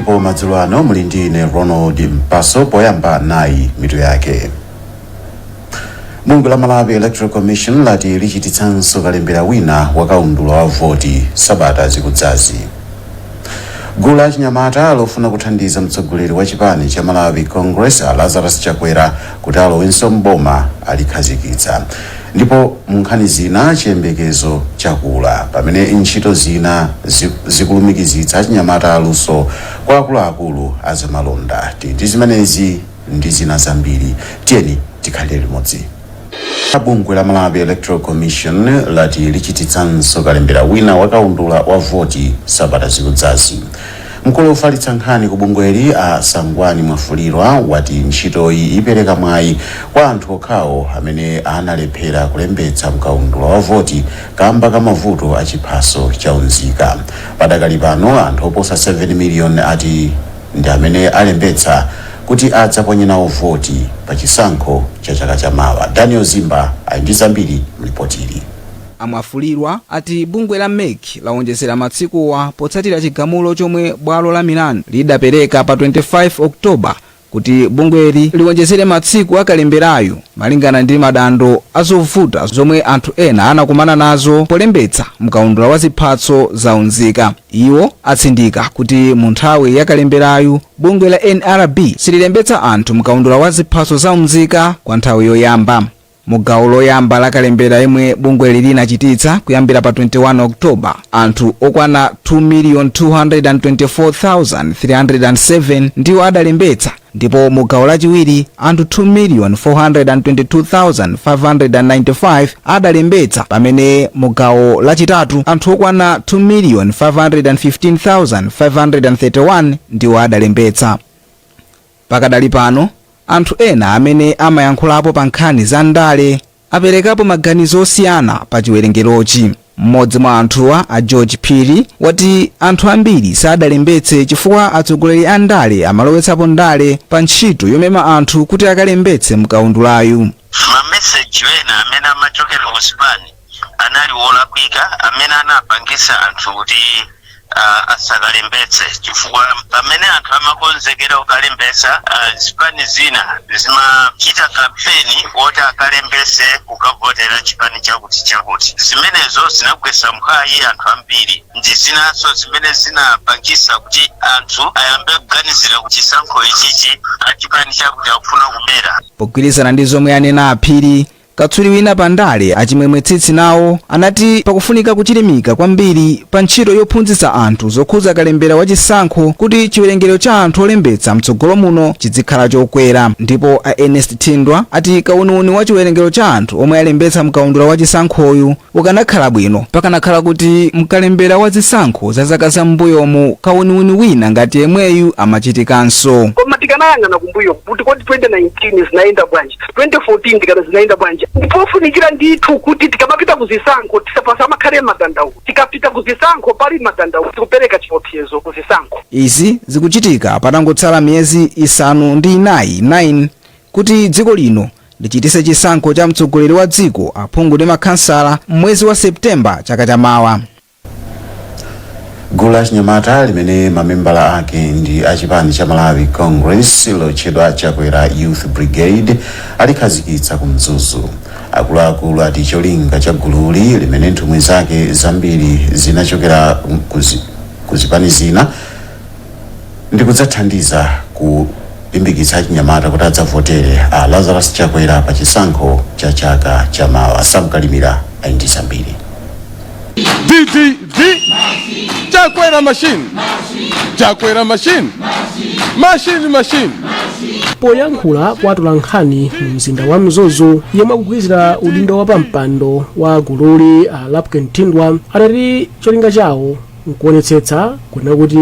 Ndipo madzulo ano muli ndi ine, Ronald Mpaso. Poyamba nayi mitu yake. Bungwe la Malawi Electoral Commission lati lichititsanso kalembera wina wakaundula wa voti sabata zikudzazi. Gulu la chinyamata lofuna kuthandiza mtsogoleri wa chipani cha Malawi Congress, a Lazarus Chakwera, kuti alowenso mboma alikhazikitsa. Ndipo mu nkhani zina, chiyembekezo chakula pamene ntchito zina zikulumikizitsa achinyamata aluso kwa akuluakulu azamalonda. Ndi zimenezi ndi zina zambiri, tiyeni tikhalire limodzi. Bungwe la Malawi Electoral Commission lati lichititsanso kalembera wina wakaundula wa voti sabata zikudzazi. Mkulu wofalitsa nkhani ku bungweli, a Sangwani Mwafulirwa, wati ntchitoyi ipereka mwayi kwa anthu okhawo amene analephera kulembetsa mkaundula wa voti kamba ka mavuto a chiphaso cha unzika. Padakali pano anthu oposa 7 million ati ndi amene alembetsa kuti adzaponye nawo voti pa chisankho cha chaka chamawa. Daniel Zimba ali ndi zambiri mlipotili. Amwafulirwa ati bungwe la MEC lawonjezera matsikuwa potsatira chigamulo chomwe bwalo la milandu lidapereka pa 25 Oktoba kuti bungweli liwonjezere matsiku akalemberayo malingana ndi madando azovuta zomwe anthu ena anakumana nazo polembetsa mkaundula wa ziphaso zaunzika. Iwo atsindika kuti mu nthawi ya kalemberayo bungwe la NRB sililembetsa anthu mkaundula wa ziphaso zaunzika kwa nthawi yoyamba. Mu gawo loyamba la kalembera yemwe bungweli linachititsa kuyambira pa 21 Oktoba, anthu okwana 2,224,307 ndiwo adalembetsa, ndipo mu gawo lachiwiri anthu 2,422,595 adalembetsa, pamene mu gawo lachitatu anthu okwana 2,515,531 ndiwo adalembetsa. Pakadali pano anthu ena amene amayankhulapo pa nkhani za ndale aperekapo maganizo osiyana pa chiwerengerochi. Mmodzi mwa anthuwa, a George Phiri, wati anthu ambiri sadalembetse chifukwa atsogoleri a ndale amalowetsapo ndale pa ntchito yomema anthu kuti akalembetse mkaundulayu. Mameseji ena amene amachokera ku zipani anali wolakwika amene anapangisa anthu kuti asakalembetse, chifukwa pamene anthu amakonzekera kukalembetsa, zipani zina zimachita kampeni woti akalembese kukavotera chipani chakuti chakuti. Zimenezo zinagwetsa mphwayi anthu ambiri, ndi zinanso zimene zinapangisa kuti anthu ayambe kuganizira kuti chisankho ichichi achipani chakuti akufuna kubera. Pogwirizana ndi zomwe anena Aphiri, katswiri wina pa ndale, Achimwemwe Tsitsi, nawo anati pakufunika kuchilimika kwambiri pa ntchito yophunzitsa anthu zokhuza kalembera wachisankho kuti chiwerengero cha anthu olembetsa mtsogolo muno chizikhala chokwera. Ndipo a Ernest Thindwa ati kauniuni wa chiwerengero cha anthu omwe alembetsa mkaundula wachisankhoyu ukanakhala bwino pakanakhala kuti mkalembera wa zisankho za zaka zam'mbuyomu kauniuni wina ngati yemweyu amachitikanso. Koma tikanayang'ana kumbuyo kuti kodi 2019 zinayenda bwanji, 2014 tikana zinaenda bwanji, ndipofunikira ndithu kuti tikamapita kuzisankho tisapasamakhale madandaulo. Tikapita kuzisankho pali madandaulo, tikupereka chiopsezo kuzisankho. Izi zikuchitika patangotsala miyezi 9, 9, kuti dziko lino lichitise chisankho cha mtsogoleri wa dziko, aphungu ndi makhansala mwezi wa Septemba chaka chamawa. Gulu la chinyamata limene mamembala ake ndi achipani cha Malawi Congress lotchedwa Chakwera Youth Brigade alikhazikitsa ku Mzuzu. Akuluakulu ati cholinga cha gululi, limene nthumwi zake zambiri zinachokera kuzipani zina, ndi kudzathandiza kulimbikitsa achinyamata kuti adzavotere a Lazarus Chakwera pa chisankho cha chaka chamawa. Samkalimira ali ndi zambiri. D D D Chakwera machine, Chakwera machine, machine, machine. Poyankhula kwa atolankhani mu mzinda wa Mzuzu, yemwe akugwirizira udindo wa pampando wa gululi, a Lapken Thindwa, adati cholinga chawo nkuonetsetsa kunena kuti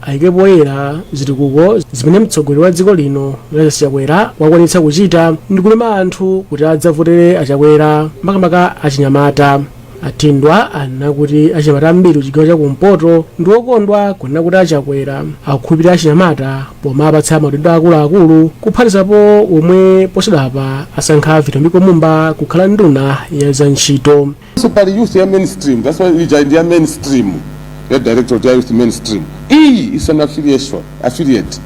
ayike poyera zitukuko zimene mtsogoleri wa dziko lino Lazarus Chakwera wakwanitsa kuchita ndi kumema anthu kuti adzavotere aChakwera, makamaka achinyamata. Athindwa anena kuti achinyamata ambiri kuchigawo chakumpoto ndi okondwa kunena kuti aChakwera akukhulupirira achinyamata pomapatsa maudindo akuluakulu, kuphatizapo omwe posachedwapa asankha Vitumbiko Mumba kukhala nduna ya za ntchito. So pali youth ya mainstream, that's why ija ndi ya mainstream. Ya Directorate ya Youth Mainstream iyi is an affiliation, affiliate.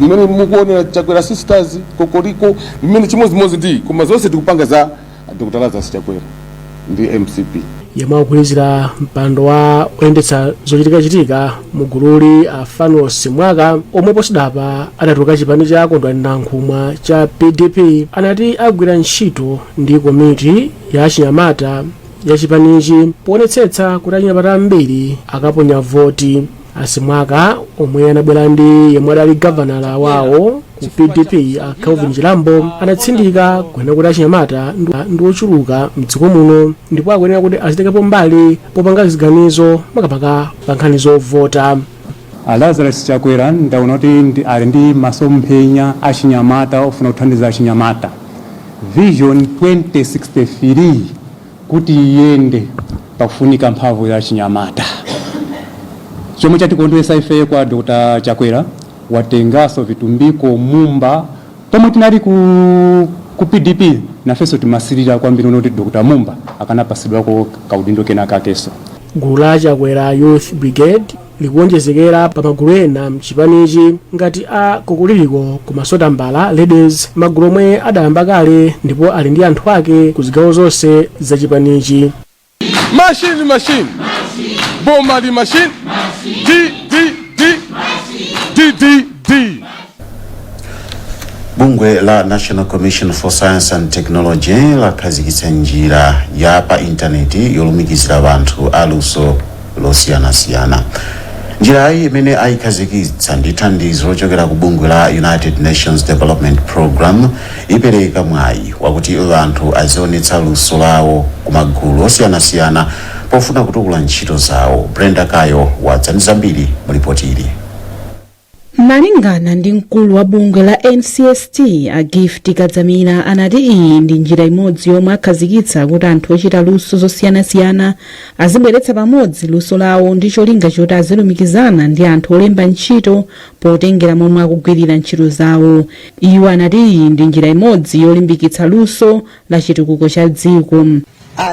Mmene mukuonera Chakwera Sisters, Kokoriko, mmene chimodzimodzi ndi, koma zonse tikupanga za Dr Lazarus Chakwera ndi MCP. Yemwe akugwirizira mpando wa oyendetsa zochitikachitika mu gululi, a Fanuel Simwaka, omwe posachedwapa adatuluka chipani cha Kondwani Nankhumwa cha PDP, anati agwira ntchito ndi komiti ya chinyamata ya chipanichi poonetsetsa kuti achinyamata ambiri akaponya voti. Asimwaka, omwe anabwera ndi yemwe adali gavanala wawo ku PDP, a Kelvin Chilambo, anatsindika kunena kuti achinyamata ndi ochuluka mdziko muno ndipo akuyenera kuti azitengapo mbali popanga ziganizo, makamaka pa nkhani zovota. Lazarus Chakwera ndaona kuti ali ndi masomphenya achinyamata, ofuna kuthandiza achinyamata. Vision 2063 kuti iyende, pakufunika mphamvu ya achinyamata. Chomwe chatikondwesa ife kwa Dr Chakwera, watengaso Vitumbiko Mumba. Pomwe tinali ku PDP, nafenso timasirira kwambiri kuti Dr Mumba akanapasidwako kaudindo kena kakeso. Gulu la Chakwera Youth Brigade likuwonjezekera pa magulu ena mchipanichi ngati a Kokoliriko komanso Tambala Ladies, magulu omwe adayamba kale ndipo ali ndi anthu ake ku zigawo zonse za chipanichi. Machine, machine, boma li machine, D D D D D D. Bungwe la National Commission for Science and Technology lakhazikitsa njira ya pa intaneti yolumikizira anthu aluso losiyanasiyana. Njirayi, imene ayikhazikitsa ndi thandizo lochokera ku bungwe la United Nations Development Program, ipereka mwayi wakuti anthu azionetsa luso lawo ku magulu osiyanasiyana pofuna kutukula ntchito zawo. Brenda Kayo wadza ndi zambiri mu ripoti ili. Malingana ndi mkulu wa bungwe la NCST, a Gift Kadzamira, anati iyi ndi njira imodzi yomwe akhazikitsa kuti anthu ochita luso zosiyanasiyana azibweretsa pamodzi luso lawo ndi cholinga choti azilumikizana ndi anthu olemba ntchito potengera momwe akugwirira ntchito zawo. Iwo anati iyi ndi njira imodzi yolimbikitsa luso la chitukuko cha dziko.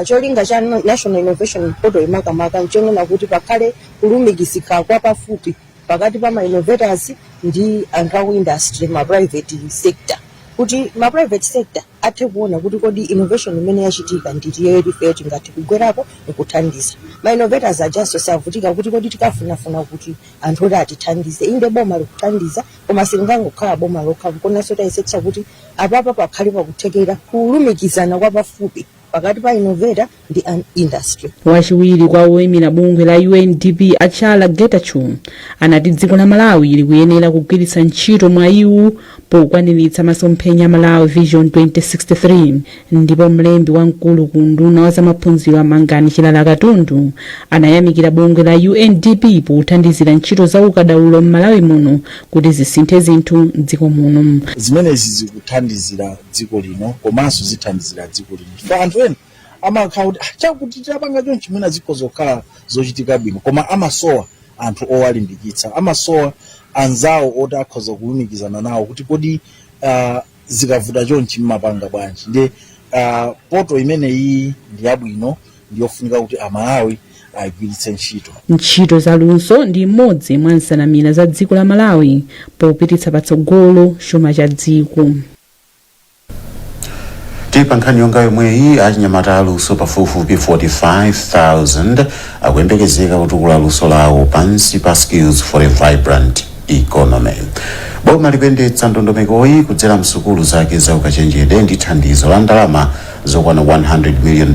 Cholinga cha National Innovation Portal makamaka nchonena kuti pakhale kulumikizika kwa pafupi pakati pa ma innovators ndi anthu aku industry, ma private sector, kuti ma private sector athe kuona kuti kodi innovation imene yachitika nditiyo ifeyo tingathe kugwerapo nkuthandiza. Ma innovators ajanso savutika kuti kodi tikafunafuna kuti anthu oti atithandize. Inde, boma likuthandiza, koma silingangokhala boma lokha. Nkonanso tayesetsa kuti apapa pakhale pakuthekera kulumikizana kwa pafupi pakati pa innovator ndi an industry. Wachiwiri kwa woyimira bungwe la UNDP, Achala Getachew, anati dziko la Malawi likuyenera kugwiritsa ntchito mwayiwu pokwaniritsa masomphenya Malawi Vision 2063. Ndipo mlembi wamkulu ku unduna wa zamaphunziro, Amangani Chilala Katundu, anayamikira bungwe la UNDP pothandizira ntchito za ukadaulo m'Malawi muno kuti zisinthe zinthu mdziko muno. Zimenezi zikuthandizira dziko lino komanso zithandizira dziko lino, chifukwa anthu ena amakhala kuti, "Ah, chakuti tapanga chonchi mwina zikhoza kukhala zochitika bwino," koma amasowa anthu owalimbikitsa, amasowa anzawo oti akhoza kulumikizana nawo kuti kodi zikavuta chonchi mmapanga bwanji? Ndi portal imeneyi ndi yabwino, ndiyofunika kuti Amalawi ayigwiritse ntchito. Ntchito za luso ndi imodzi mwa nsanamira za dziko la Malawi popititsa patsogolo chuma cha dziko. Tili pa nkhani yonga yomweyi, achinyamata aluso pafupifupi 45,000 akuyembekezeka kutukula luso lawo pansi pa Skills for a Vibrant Economy. Boma likuyendetsa ndondomekoyi kudzera msukulu zake za ukachenjede ndi thandizo la ndalama zokwana $100 million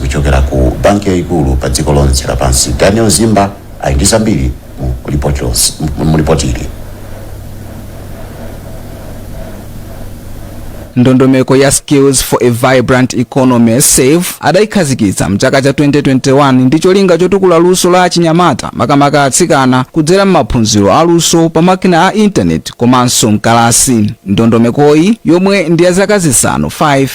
kuchokera ku banki yayikulu pa dziko lonse lapansi. Daniel Zimba ali ndi zambiri mu ripoti ili. Ndondomeko ya Skills for a Vibrant Economy, SAVE, adayikhazikitsa mchaka cha 2021 ndi cholinga chotukula luso la achinyamata, makamaka atsikana, kudzera m'maphunziro aluso pa makina a intaneti komanso mkalasi. Ndondomekoyi, yomwe ndi ya zaka zisanu 5,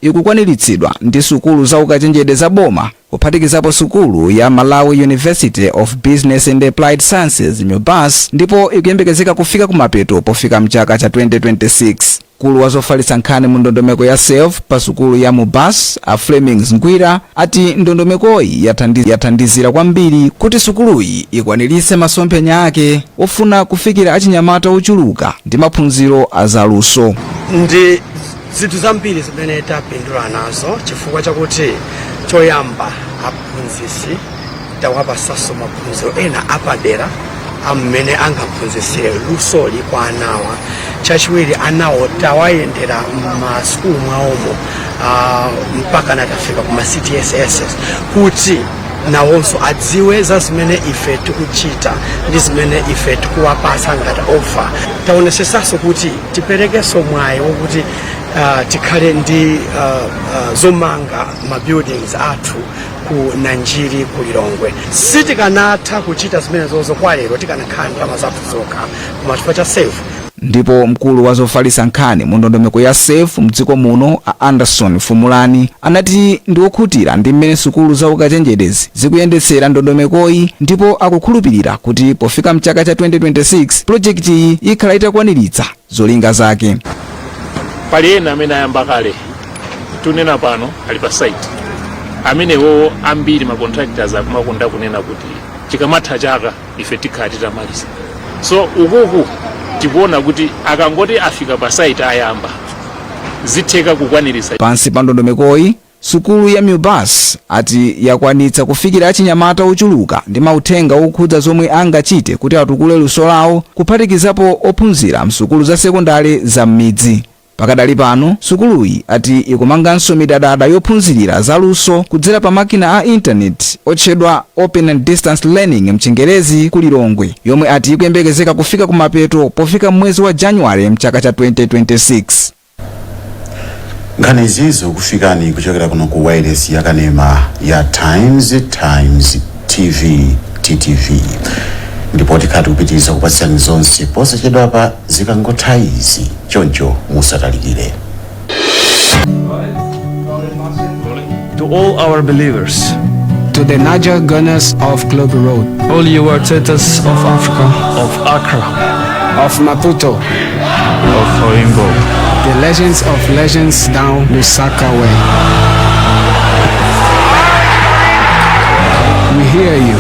ikukwaniritsidwa ndi sukulu za ukachenjede za boma, kuphatikizapo sukulu ya Malawi University of Business and Applied Sciences, MUBAS, ndipo ikuyembekezeka kufika kumapeto pofika mchaka cha 2026. Mkulu wa zofalitsa nkhani mu ndondomeko ya SELF pa sukulu ya MUBAS, a Flemings Ngwira, ati ndondomekoyi yathandizira kwambiri kuti sukuluyi ikwaniritse masomphenya ake ofuna kufikira achinyamata ochuluka ndi maphunziro azaluso. Ndi zinthu zambiri zimene tapindula nazo, chifukwa chakuti choyamba aphunzitsi tawapasanso maphunziro ena apadera amene angaphunzitsire lusoli kwa anawa. Chachiwiri, anawo tawayendera m'masukulu mwawomo mpaka natafika kuma CTSS kuti nawonso adziwe za zimene ife tikuchita ndi zimene ife tikuwapasa ngati offer. Taonesesanso kuti tiperekenso mwayi wokuti tikhale ndi zomanga ma buildings athu ku Nanjiri, ku Lilongwe. Sitikanatha kuchita zimenezozo kwa lero tikanakhala ndalama zathu zokha, koma chifukwa cha SELF. Ndipo mkulu wa zofalitsa nkhani mu ndondomeko ya SELF mdziko muno, a Anderson Fumulani, anati ndi okhutira ndi mmene sukulu za ukachenjedezi zikuyendetsera ndondomekoyi, ndipo akukhulupirira kuti pofika mchaka cha 2026 pulojekitiyi ikhala itakwaniritsa zolinga zake. Pali ena amene ayamba kale, tunena pano ali pa site. Amenewo ambiri ma contractors akumakonda kunena kuti chikamatha chaka ife tikhala titamaliza. So ukuku tikuona kuti akangoti afika pa site ayamba, zitheka kukwaniritsa. Pansi pa ndondomekoyi, sukulu ya MUBAS ati yakwanitsa kufikira achinyamata ochuluka ndi mauthenga okhudza zomwe angachite kuti atukule luso lawo, kuphatikizapo ophunzira msukulu za sekondale za m'midzi. Pakadali pano sukuluyi ati ikumanganso midadada yophunzirira zaluso kudzera pa makina a intaneti otchedwa Open and Distance Learning mchingerezi ku Lilongwe, yomwe ati ikuyembekezeka kufika kumapeto pofika mwezi wa Januwale mchaka cha 2026. Nkhani izi zikufikani kuchokera kuno ku wireless yakanema ya Times, Times TV, TTV, ndipo tikhala tikupitiriza kupatsirani zonse posachedwapa zikangotha izi, choncho musatalikire. To all our believers, to the Niger Gunners of Club Road, all you Artetas of Africa, of Accra, of Maputo, of Oimbo, the legends of legends down Lusaka way. We hear you.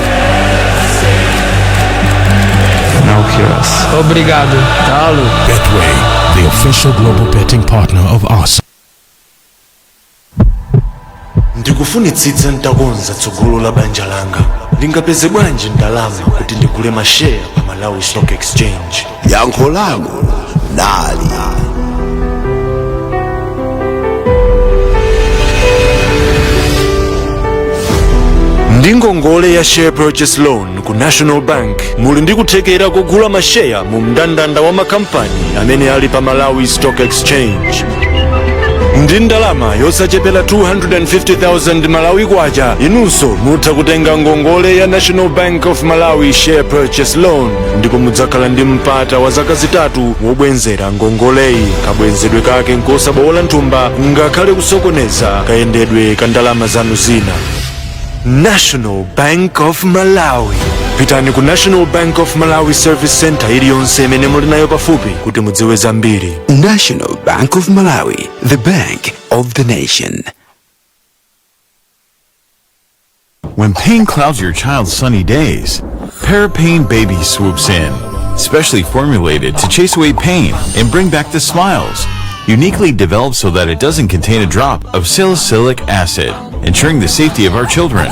Now hear us. Obrigado. Talo. Betway, the official global betting partner of Arsenal. Ndikufunitsitsa ntakonza tsogolo la banja langa. Ndingapeze bwanji ndalama kuti ndigule masheya pa Malawi Stock Exchange? Yankho lanu nali. Ndi ngongole ya share purchase loan ku National Bank, muli ndi kuthekera kugula masheya mu mndandanda wa makampani amene ali pa Malawi Stock Exchange. Ndi ndalama yosachepera 250,000 Malawi kwacha, inunso mutha kutenga ngongole ya National Bank of Malawi share purchase loan, ndipo mudzakhala ndi mpata wa zaka 3 wobwenzera ngongoleyi. Kabwenzedwe kake nkosabowola nthumba ngakhale kusokoneza kayendedwe ka ndalama zanu zina. National Bank of Malawi. Pitani ku National Bank of Malawi Service Center iliyonse imene muli nayo pafupi kuti mudziwe zambiri. National Bank of Malawi, the bank of the nation. When pain clouds your child's sunny days, Parapain Baby swoops in, specially formulated to chase away pain and bring back the smiles. Uniquely developed so that it doesn't contain a drop of salicylic acid, ensuring the safety of our children.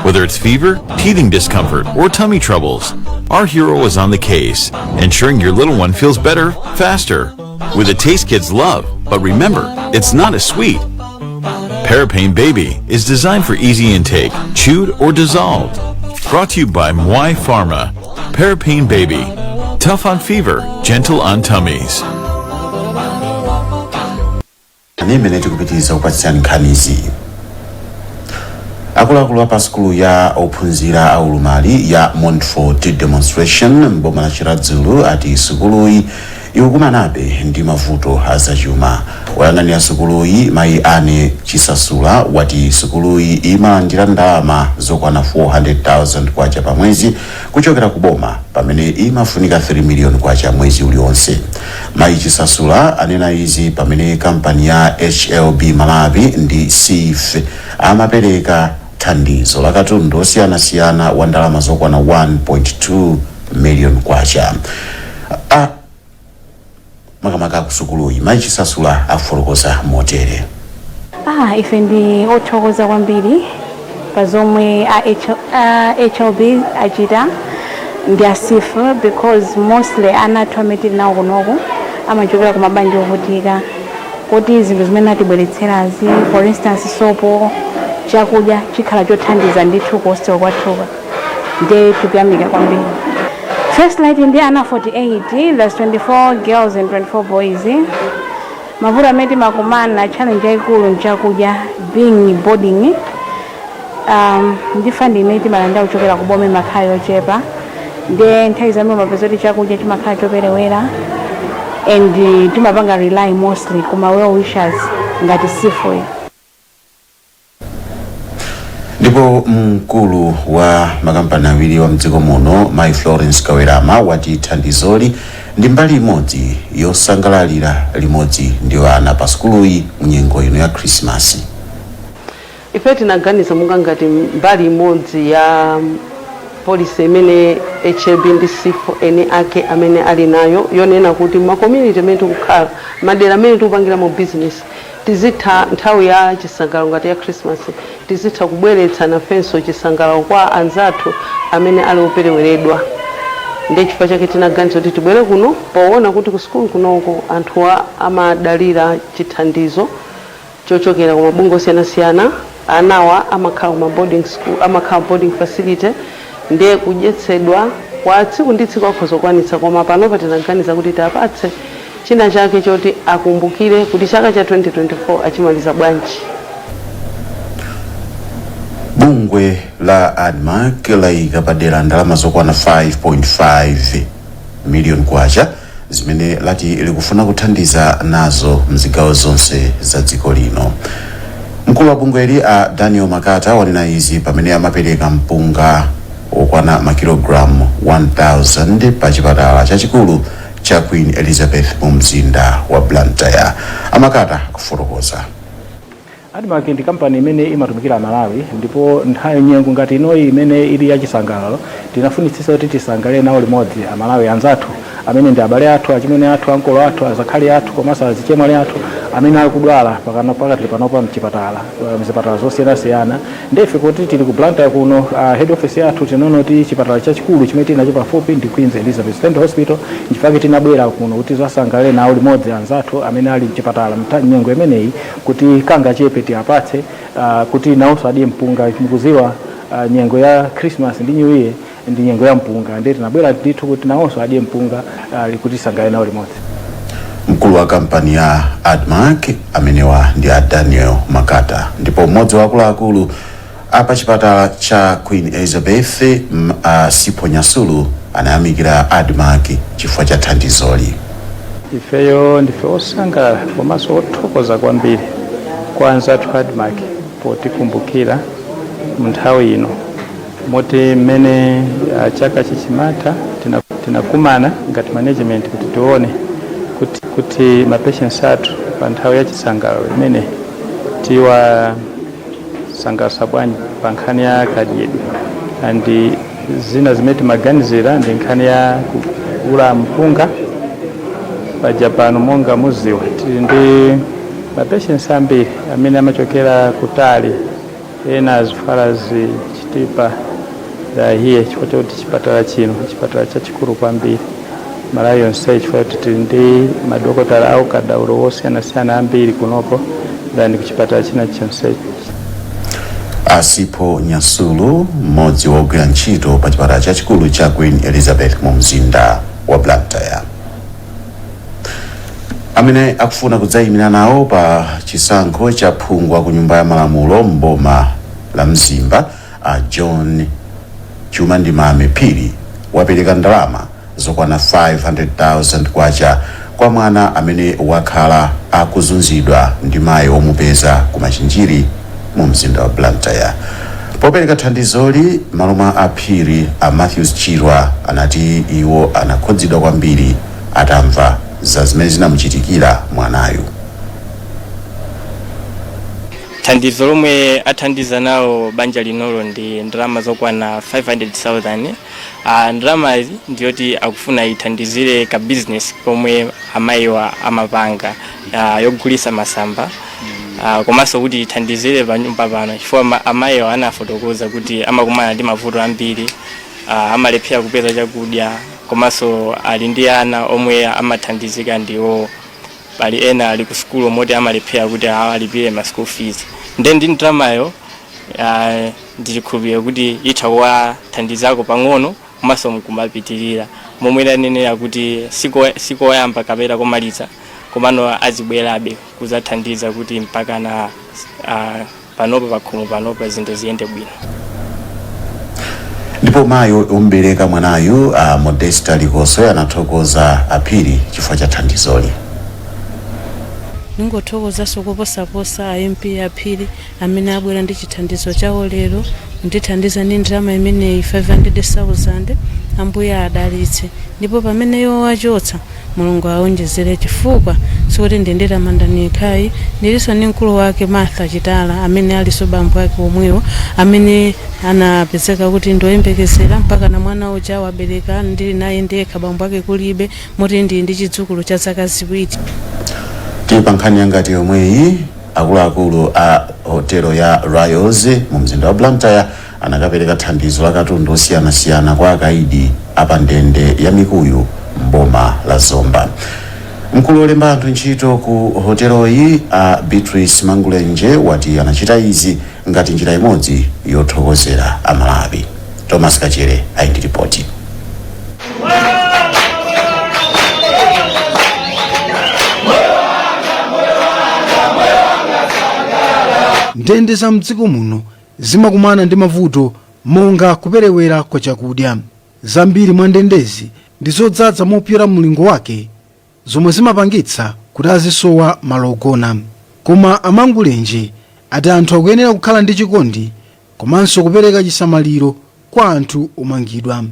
Whether it's fever, teething discomfort, or tummy troubles, our hero is on the case, ensuring your little one feels better, faster. With a taste kids love, but remember, it's not a sweet. Parapain Baby is designed for easy intake, chewed or dissolved. Brought to you by Mwai Pharma. Parapain Baby. Tough on fever, gentle on tummies. Imene tikupitiriza kupatsirani nkhanizi. Akuluakulu a pa sukulu ya ophunzira aulumali ya Montfort Demonstration mboma la Chiradzulu ati sukuluyi Ikukumanabe ndi mavuto azachuma. Woyang'anira sukuluyi, Mayi Ane Chisasula, wati sukuluyi imalandira ndalama zokwana 400,000 kwacha pa mwezi kuchokera ku boma, pamene imafunika 3 million kwacha mwezi uliwonse. Mayi Chisasula anena izi pamene kampani ya HLB Malawi ndi SEEF amapereka thandizo la katundu osiyanasiyana wa ndalama zokwana 1.2 million kwacha a makamaka kusukuluyi. Mayi Chisasula afotokoza motere. Ife ndi othokoza kwambiri pa zomwe a HLB achita ndi a SEEF, because mostly ana athu amene tili nawo kunoku amachokera ku mabanja ovutika, kuti zinthu zimene atibweretserazi, for instance sopo, chakudya, chikhala chothandiza ndithu ku hostel kwathuka. Ndiye tikuyamika kwambiri. First Light ndi ana 48, that's 24 girls and 24 boys. Mavuto amene timakumana, challenge yayikulu nchakudya, being boarding, ndi funding imene timalandira kuchokera ku boma imakhala yochepa. Ndiye nthawi zambiri mapeza kuti chakudya chimakhala choperewera and timapanga rely mostly kuma well wishers ngati SEEF. Ndipo mkulu wa makampani awiri wa mdziko muno, Mai Florence Kawerama, wati thandizoli ndi mbali imodzi yosangalalira limodzi ndi ana pa sukuluyi munyengo ino ya Khrisimasi. Ife tinaganiza monga ngati mbali imodzi ya policy imene HLB ndi SEEF eni ake amene ali nayo, yonena kuti ma community amene tikukhala, madera amene tikupangira mu business, tizitha nthawi ya chisangalalo ngati ya Christmas, tizitha kubweretsa nafenso chisangalalo kwa anzathu amene ali opereweredwa. Ndiye chifukwa chake tinaganiza kuti tibwere kuno, poona kuti ku sukulu kunoko anthuwa amadalira chithandizo chochokera ku mabungwe osiyanasiyana. Anawa amakhala kuma boarding school, amakhala boarding facility, ndiye kudyetsedwa kwa tsiku ndi tsiku akhoza kukwanitsa, koma panopa tinaganiza kuti tiapatse china chake choti akumbukire kuti chaka cha 2024 achimaliza bwanji. Bungwe la ADMARC layika padera ndalama zokwana 5.5 million kwacha zimene lati likufuna kuthandiza nazo mzigawo zonse za dziko lino. Mkulu wa bungweli, a Daniel Makata, wanena izi pamene amapereka mpunga wokwana makilogalamu 1000 pa chipatala chachikulu cha Queen Elizabeth mu mzinda wa Blantyre. Amakata kufotokoza. ADMARC ndi kampani imene imatumikira Malawi, ndipo nthawi nyengo ngati inoyi imene ili yachisangalalo, tinafunitsitsa kuti tisangalale nawo limodzi Amalawi anzathu amene ndi abale athu, achimwene athu, ankolo athu, azakhali athu komanso azichemwali athu amene akudwala pakano pakati panopa mchipatala, mzipatala zosiyanasiyana. Ndife kuti tili ku Blantyre kuno, head office yathu, tinaona kuti chipatala chachikulu chimene tili nacho pafupi ndi Queen Elizabeth Central Hospital. Nchifukwa tinabwera kuno kuti tisangalale nawo limodzi anzathu amene ali mchipatala nyengo imeneyi, kuti kangachepe tiapatse kuti nawonso adye mpunga. Mukuziwa, nyengo ya Christmas ndi New Year ndi nyengo ya mpunga, ndiye tinabwera ndithu kuti nawonso adye mpunga, kuti tisangalale nawo limodzi. Mkulu wa kampani ya ADMARC amenewa ndi a Daniel Makata. Ndipo mmodzi wa akuluakulu apa chipatala cha Queen Elizabeth, Sipho Nyasulu, anayamikira ADMARC chifukwa cha thandizoli. Ifeyo ndife osangalala komanso othokoza kwambiri kwa anzathu ADMARC potikumbukira mu nthawi ino, moti mmene chaka chichimatha tinakumana ngati management kuti tione kuti ma patients athu pa nthawi ya chisangalalo imene tiwasangalatsa bwanji pa nkhani ya kadyedwe, and zina zimene timaganizira ndi nkhani ya kugula mpunga. Paja pano, monga muziwa, tili ndi ma patients ambiri amene amachokera kutali, ena as far as Chitipa here, chifukwa chakuti chipatala chino chipatala chachikulu kwambiri Malawi yonse, chifukwa kuti tili ndi madokotala au kadaulo wosiyanasiyana ambiri kunoko than kuchipatala china chonsecho. Asipho Nyasulu, mmodzi wogwira ntchito pa chipatala chachikulu cha Queen Elizabeth mu mzinda wa Blantyre. Amene akufuna kudzayimira nawo pa chisankho cha phungu ku Nyumba ya Malamulo mboma la Mzimba, a John Chumandimame Phiri, wapereka ndalama zokwana 500,000 kwacha kwa mwana amene wakhala akuzunzidwa ndi mayi womupeza ku Machinjiri mu mzinda wa Blantyre. Popereka thandizoli malo mwa Aphiri, a Matthews Chirwa anati iwo anakhudzidwa kwambiri atamva za zimene zinamuchitikira mwanayu. Thandizo lomwe athandiza nawo banja linolo ndi ndalama zokwana 500,000. Ndalama izi ndiyoti akufuna ithandizire ka business komwe amayiwa amapanga, yogulisa masamba, komanso kuti ithandizire panyumba pano, chifukwa amayiwa anafotokoza kuti amakumana ndi mavuto ambiri, amalephera kupeza chakudya, komanso ali ndi ana omwe amathandizika ndiwo. Pali ena ali ku sukulu moti amalephera kuti awalipire ma school fees. Nde ndi ndalamayo, ndichikhulupiriro kuti itha kuwathandizako pang'ono komanso mkumapitirira momwe lanenera kuti sikoyamba kapena komaliza, komano azibwerabe kuzathandiza kuti mpakana panopa pakhomo panopa zinthu ziyende bwino. Ndipo mayi ombereka mwanayu, Modesta Likoso, anathokoza Aphiri chifukwa cha thandizoli. Ningothokozaso koposaposa a MP Aphiri amene abwera ndi chithandizo chawo lero kundithandiza ndi ndalama imeneyi 500,000. Ambuye adalitse, ndipo pamene iwo wachotsa, Mulungu awonjezere, chifukwa sikuti ndinditamanda nekhayi, ndilinso ndi mkulu wake Martha Chitala amene alinso bambo ake omwewo amene anapezeka kuti ndoyembekezera mpaka na mwana uja wabereka ndili naye ndekha, bambo ake kulibe, moti ndili ndi chidzukulu cha zaka 2. Tili pa nkhani yangati yomweyi, akuluakulu a hotelo ya Royals mu mzinda wa Blantyre anakapereka thandizo la katundu osiyanasiyana kwa akaidi apandende ya Mikuyu mboma la Zomba. Mkulu wolemba anthu ntchito ku hoteloyi, a Beatrice Mangulenje, wati anachita izi ngati njira imodzi yothokozera Amalawi. Thomas Kachere ali ndi ripoti. Ndende za mdziko muno zimakumana ndi mavuto monga kuperewera kwa chakudya. Zambiri mwa ndendezi ndi zodzaza mopyola mlingo wake, zomwe zimapangitsa kuti azisowa malo ogona. Koma Amangulenje ati anthu akuyenera kukhala ndi chikondi komanso kupereka chisamaliro kwa anthu omangidwa.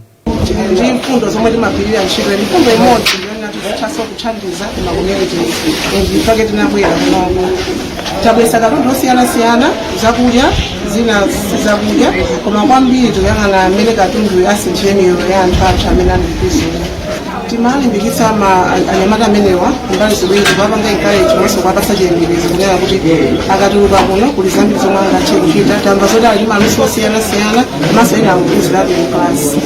Ndi mfundo zomwe timagwirira ntchito, ndi mfundo imodzi ndiyonena tizithanso kuthandiza kuma communities, and mpake tinabwera kunoko, tabwesa katundu osiyanasiyana, zakudya, zina sizakudya, koma kwambiri tikuyang'ana amene katundu asinthire miyoyo ya anthu athu amene ali mprison. Timalimbikitsa ma anyamata amenewa mbali ziwiri, kuwapanga encourage komanso kuwapatsa chiyembekezo kunena kuti akatuluka kuno kuli zambiri zomwe angathe kuchita. Tamva zoti ali ndi maluso osiyanasiyana, komanso ena akuphunzirabe mklasi.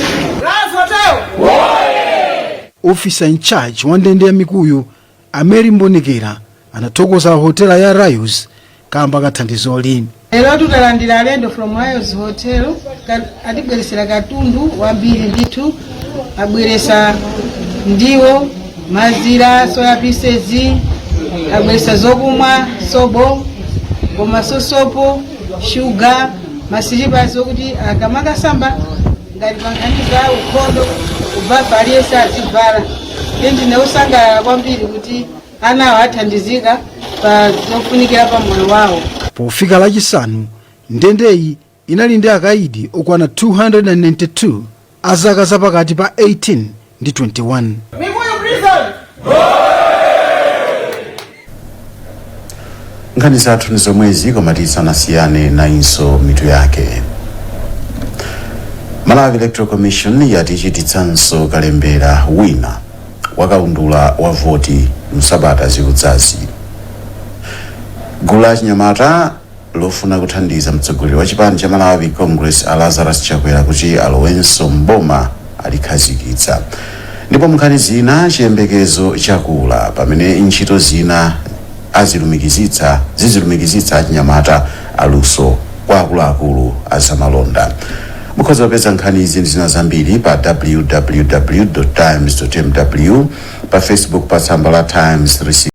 Officer in charge wa ndende ya Mikuyu, Ameri Mbonekera, anathokoza hotela ya Royals kamba kathandizoli. Lero tutalandira alendo from Royals Hotel, atibweresera katundu wambiri ndithu. Abweresa ndiwo, mazira, soya pieces, abweresa zokumwa, sobo komanso sopo, shuga, masilipazi okuti akamakasamba ngati pankhani za ukhondo kubafa aliyense azivala. Ndine osangalala kwambiri kuti anawo athandizika pa zofunikira pa moyo wawo. Pofika Lachisanu, ndendeyi inali ndi akaidi okwana 292 a zaka zapakati pa 18 ndi 21. Mikuyu prison. Nkhani zathu ndi zomwezi, koma tisanasiyane nayinso mitu yake. Malawi Electoral Commission yati ichititsanso kalembera wina wakaundula wa voti msabata zikudzazi. Gulu la chinyamata lofuna kuthandiza mtsogoleri wa chipani cha Malawi Congress, a Lazarus Chakwera, kuti alowenso mboma alikhazikitsa. Ndipo munkhani zina, chiyembekezo chakula pamene ntchito zina azilumikizitsa zizilumikizitsa achinyamata aluso kwa akuluakulu azamalonda. Mukhoza kupeza nkhani izi ndi zina zambiri pa www times mw, pa Facebook pa tsamba la Times 3.